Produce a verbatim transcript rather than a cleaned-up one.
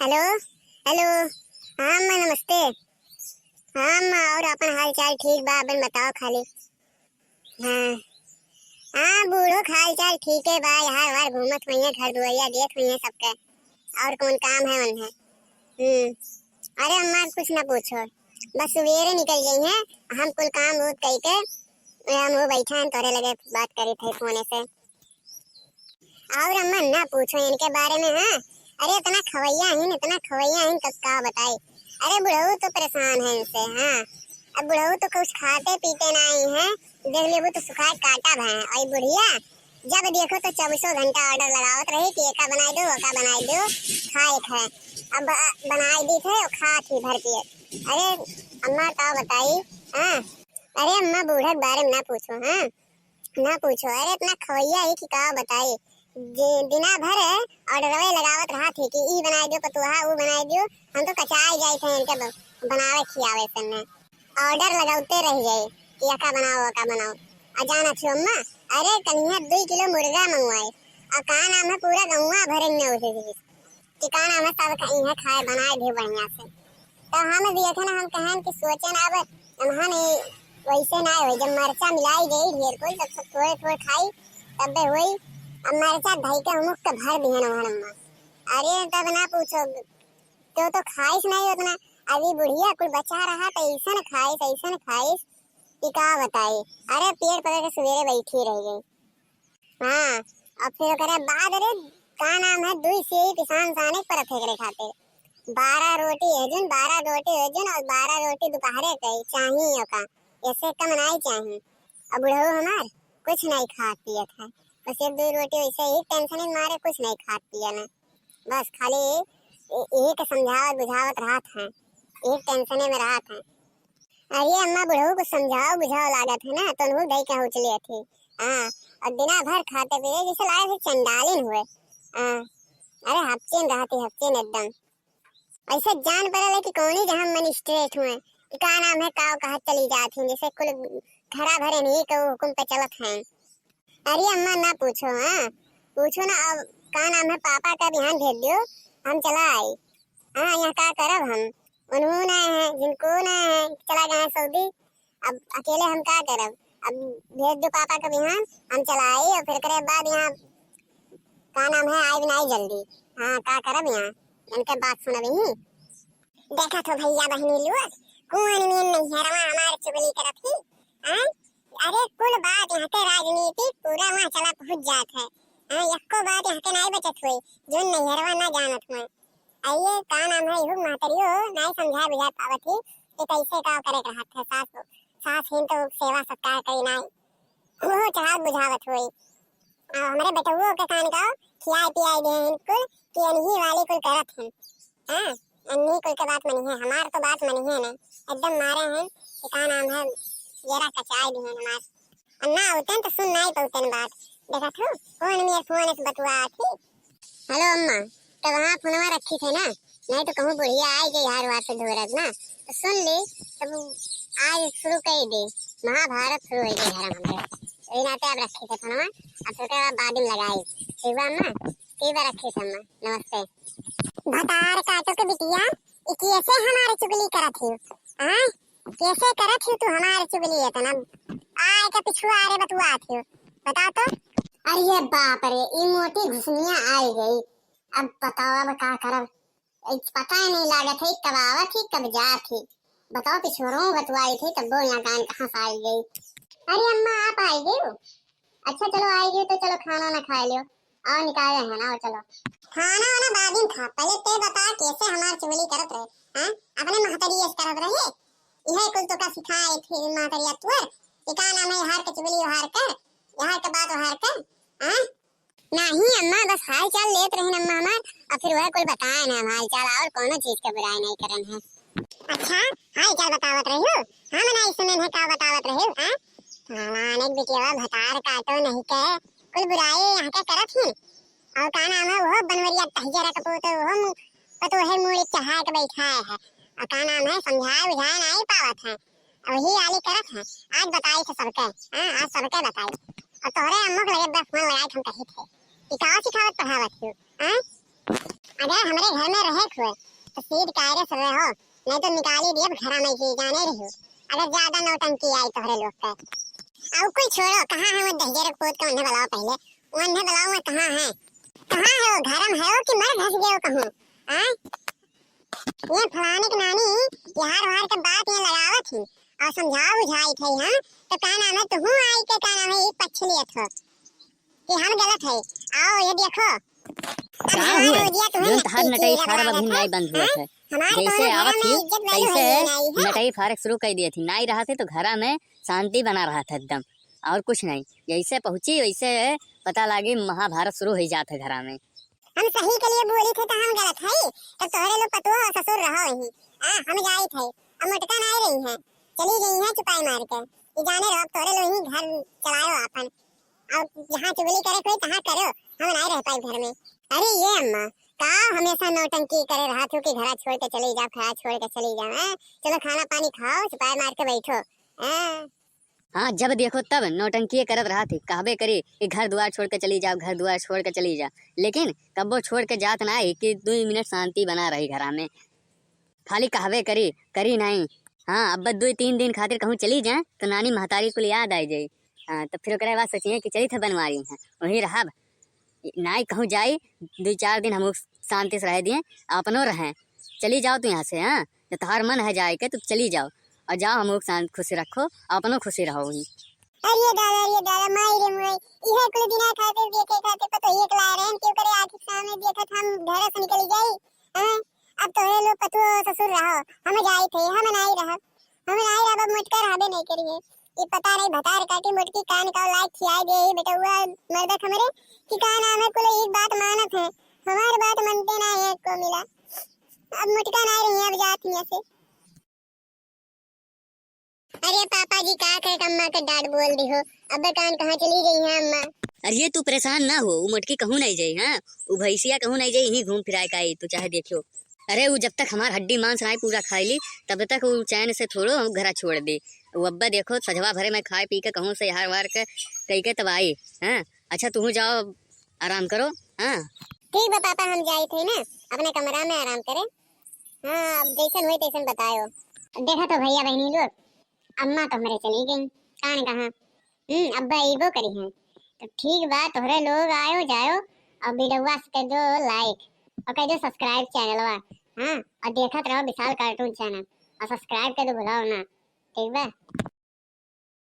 हेलो, हेलो। हाँ अम्मा, नमस्ते। हाँ अम्मा, और अपन हाल चाल ठीक बा? अपन बताओ खाली। हाँ, हाँ, बूढ़ो के हाल चाल ठीक है बा, यहाँ बार घूमत हुई है, घर दुआरिया देत हुई है सबके, और कौन काम है उन्हें। हम्म। अरे अम्मा, कुछ ना पूछो, बस सवेरे निकल गई हैं, हम कुल काम उत कई के हम वो बैठा हैं, तोरे लगे बात करी थे फोने से। और अम्मा ना पूछो इनके बारे में, हाँ। अरे इतना खवैया हिन, इतना खवैया हिन, कब का बताई। अरे बुढ़ऊ तो परेशान है इनसे, हाँ। अब बुढ़ऊ तो कुछ खाते पीते नाई है, देख लेबू तो सुखाए काटा भए। और बुढ़िया जब देखो तो चौबीसों घंटा ऑर्डर लगावत रही कि एका बनाई दो, ओका बनाई दो, खाए थे। अब ब-, बनाई दी थे, खात ही भर के। अरे अम्मा का बताई, हाँ। अरे अम्मा बूढ़ा के बारे में ना पूछो, हाँ। ना पूछो, अरे इतना खवैया है कि का बताई। दि-, दिना भर ऑर्डरवे लगावत रहा थे कि ई बनाई दो पतोहा, ऊ बनाई दो। हम तो कचाई जाए थे इनके ब-, बनावे खियावे से में। ऑर्डर लगावते रह जाए कि एका बनाओ, ओका बनाओ। आ जाना थी अम्मा, अरे कन्हैया दुई किलो मुर्गा मंगवाए, और का नाम है पूरा गौवा भरे में उसे कि का नाम है, सब कहीं है खाए बनाए भी बढ़िया से। तो हम भी देखे ना, हम कहन कि सोचे ना, अब हमने वैसे ना होई, जब मरचा मिलाई गई ढेर कोई, तब सब थोड़े थोड़े खाई, तब बे होई। अब मरचा धई के मुख के भर दिहन वहन अम्मा। अरे तब ना पूछो, तो, तो खाइस नहीं उतना। अभी बुढ़िया कुल बचा रहा तो ऐसा न खाइस, ऐसा न खाइस कि का बताई। अरे पेट पकड़ के सवेरे बैठी रह गई। हाँ, और फिर ओकरे बाद रे का नाम है, दुई से ही पिसान साने परत है एकरे खातिर। बारह रोटी है जुन, बारह रोटी है जुन, और बारह रोटी दोपहरे के चाहिए का, ऐसे कम नहीं चाहिए। अब बुढ़ऊ हमार कुछ नहीं खात पियत है, बस एक दो रोटी वैसे ही टेंशन के मारे कुछ नहीं खात पिया ना, बस खाली ए-, यही के समझावत बुझावत रहत है, यही टेंशन में रहत है। अरे अम्मा, बुढ़ऊ को समझाओ बुझाओ लागत है ना, तो उन्हों दई के उछले थी। हाँ, और दिना भर खाते पिए जैसे लागे थे चंडालिन हुए। हाँ, अरे हफ्चेन रहती, हफ्चेन एकदम। ऐसे जान पड़ल है कि कौनी जहाँ मन स्ट्रेट हुए, कि का नाम है, काव कहा चली जात हैं, जैसे कुल घरा भरे नहीं के हुकुम पे चलत हैं। अरे अम्मा ना पूछो, हाँ, पूछो ना। अब का नाम है, पापा का बिहान भेज दियो, हम चला आई। हाँ, यहाँ का करब हम, उन्हों ना है, जिनको ना है, चला गए हैं सऊदी। अब अकेले हम का करब? अब भेज दो पापा के बिहान, हम चला आई और फिर करे बाद यहाँ का नाम है, आई भी नहीं जल्दी। हाँ, का करब यहाँ, इनके बात सुनब ही। देखा तो भैया बहनी लोग, कौन में नैहरवा हमार चुगली करत ही, हैं? अरे कुल बात यहाँ के राजनीति पूरा वहाँ चला पहुँच जात है, हैं? यक्को बात यहाँ के नहीं बचत हुई, जो नैहरवा ना जानत हुए। आइए, का नाम है, इहू महतरियो नाई समझा बुझा पावत ही कि कैसे का करे के रहत है। सास, सास हिन तो सेवा सत्कार करी नाई, वो चढ़ावत बुझावत होई। अब हमरे बेटउओ के कान का खियाई पियाई दे हैं कुल कि अनही वाली कुल करत हैं। हाँ, अनही कुल के बात मनी है, हमार तो बात मनी है ना, एकदम मारे हैं कि का नाम है, येरा कचाई दे हैं हमार। अम्मा, उतन तो सुन नाई पउतन बात। देखत हो, कौन मेर फोन से बतुआ थी। हेलो अम्मा, तब हाँ फोनवा रखी थे ना, नहीं तो कहूँ बुढ़िया आई गई हर बार से धोरत ना, तो सुन ले, तब आज शुरू कर दे, महाभारत शुरू हो गई घर में। यही नाते आप रखी थे फोनवा, अब फिर बाद में लगाई। ठीक बा अम्मा, ठीक बा, रखी थे अम्मा, नमस्ते। भतार काटो के बिटिया, ई कैसे हमारे चुगली करत हो, हाँ? कैसे करत हो तू हमारे चुगली इतना? आए के पिछुआ रे बतुआ थी, बताओ तो। अरे बाप रे, ई मोटी घुसनिया आई गई। अब बताओ, अब का करब? ई पता ही नहीं लागत है, कब आवत ही, कब जात ही। बताओ, पिछुआरों बतुआई थी, तब वो यहाँ कान कहाँ से आई गई? अरे अम्मा, आप आई गई हो? अच्छा, चलो, आई गई तो चलो, खाना ना खा लियो। आओ, निकाले हैं ना, आओ, चलो। खाना वाना बाद में खा, पहले ते बता, कैसे हमार चुगली करत रहे, हाँ? अपने महतरी ऐसे करत रहे, यह कुल तो का सिखाए फिर महतरिया तुअर, ये का नाम है, हार के चुगली हार कर, हार के बात हार कर, हाँ? नहीं अम्मा, बस हाल चाल लेत रही अम्मा हमार, और फिर वह कुल बताए ना हम हाल चाल, और कोनो चीज के बुराई नहीं करन है। अच्छा, हाल चाल बतावत रही हो? हम नहीं सुनन है का बतावत रही हो, हाँ? फलाने के बिटिया भतार काटो नहीं के, कुल बुराई यहाँ के करत ही। और का नाम है, वो बनवरिया टहिया रख पोते, वो मु-, पतोहे मूड़ी चढ़ा के बैठाए है। और का नाम है, समझाए बुझाए नहीं पावत है। और वही आली करत है। आज बताई थे सबके, हाँ, आज सबके बताई। और तोहरे अम्मा के लगे बस फोन लगाए के हम कही थे कि का सिखावत पढ़ावत हो, हाँ? अगर हमरे घर में रहे हुए तो सीट कायरे से रहो, नहीं तो निकाली दियब घरा में से, जाने रहो। अगर ज्यादा नौटंकी आई तोहरे लोग के। अब कोई छोड़ो, कहाँ है वो दहिजर पूत के, उन्हें बुलाओ पहले, उन्हें बुलाओ, वो कहाँ है? कहाँ है वो, घर में है वो कि मर धस गए वो कहूँ? आय? ये फलाने के नानी, ये हार वार के बात ये लगावत ही और समझाओ बुझाई थे, हाँ? तो का नाम है, तुहू आई के का नाम है, ये पक्ष लियत हो कि हम गलत है? आओ ये देखो, अब का हमार हुआ? रोजिया तुम्हें जौन तहार नटई फारक अभी नाई बंद हुआ है। जैसे आवत ही, तैसे नटई फारक शुरू कर दिए थी। नाई रहा थे तो घरा में शांति बना रहा था एकदम, और कुछ नहीं। जैसे पहुँची वैसे पता लागी महाभारत शुरू हो जात है घरा में। हम सही के लिए बोली थे तो हम गलत है, तो तोहरे लोग पतुआ और ससुर रहो ही। आ, हम जाई थे, अब मोटका नाई रही है, चली गई है चुपाई मार के। ये जाने रहो, अब तोहरे लोग ही घर चलाओ आपन। अब जहाँ चुगली करे कोई तहाँ करो, हम नाई रह पाई घर में। अरे ये अम्मा, का हमेशा नौटंकी करे रहा थू कि घरा छोड़ के चली जाओ, घरा छोड़ के चली जाओ, हैं? चलो खाना पानी खाओ, चुपाई मार के बैठो, हैं? हाँ, जब देखो तब नौटंकी करत रहा थी, कहबे करी कि घर दुआर छोड़ के चली जाओ, घर दुआर छोड़ के चली जाओ, लेकिन कब्बो छोड़ के जात ना है कि दो मिनट शांति बना रही घरा में। खाली कहबे करी, करी नहीं। हाँ, अब दो तीन दिन खातिर कहूँ चली जाए तो नानी महतारी कुल याद आई जाई। हाँ, तो फिर ओकरे बाद सोचिए कि चली थे बनवारी हैं, वहीं रहब। नाई कहूँ जाई, दो चार दिन हम शांति से रह दिए, अपनो रहें। चली जाओ तू यहाँ से, हाँ, जब तोहार मन है जाए के तो चली जाओ, और जाओ हम लोग शांत खुशी रखो, अपनो खुशी रहो वहीं। अरे दादा, अरे दादा, माई रे माई, इहे कुल दिना खातिर देखे खातिर पतोहिए के लाए रहे, क्यों करे आँख के सामने देखत हम घर से निकल जाई, हैं? अब तोहरे लोग पतुआ ससुर रहो, हम जाई थे, हम नाई रहब, हम नाई रहब, अब मोटका रहबे नहीं करिए। ये पता नहीं भतार काटी मोटकी कान का लायक खियाई दे ही बेटउआ मर्दक हमरे कि का नाम है, कुल एक बात मानत है, हमार बात मनते ना है को मिला। अब मोटका नाई रही, अब जात हियाँ से। अरे पापा जी, का करे अम्मा के डांट बोल दी हो, अब कान कहाँ चली गई हैं अम्मा? अरे तू परेशान ना हो, वो मोटकी कहूँ नहीं जाई, हाँ, वो भैंसिया कहूँ नहीं जाई, यहीं घूम फिराए का आई, तू चाहे देखियो। अरे वो जब तक हमार हड्डी मांस नाई पूरा खाई ली, तब तक वो चैन से थोड़ो हम घरा छोड़ दे। वो अब्बा देखो सजवा भरे में खाए पी के कहूँ से हार वार के कई के तब आई, हाँ। अच्छा तू जाओ, आराम करो, हाँ। ठीक बा पापा, हम जाई थे ना अपने कमरा में आराम करे। हाँ, अब जैसन होई तैसन बतायो। देखा तो भैया बहनी लोग, अम्मा तो हमरे चली गई, कान कहाँ, हम्म, अब्बा अइबो करी हैं। तो ठीक बा, तोहरे लोग आयो जायो और वीडियोवा से कर दो like और कर दो subscribe चैनलवा, हाँ, और देखत रहो विशाल cartoon channel और subscribe कर दो भुलाओ ना, ठीक बा?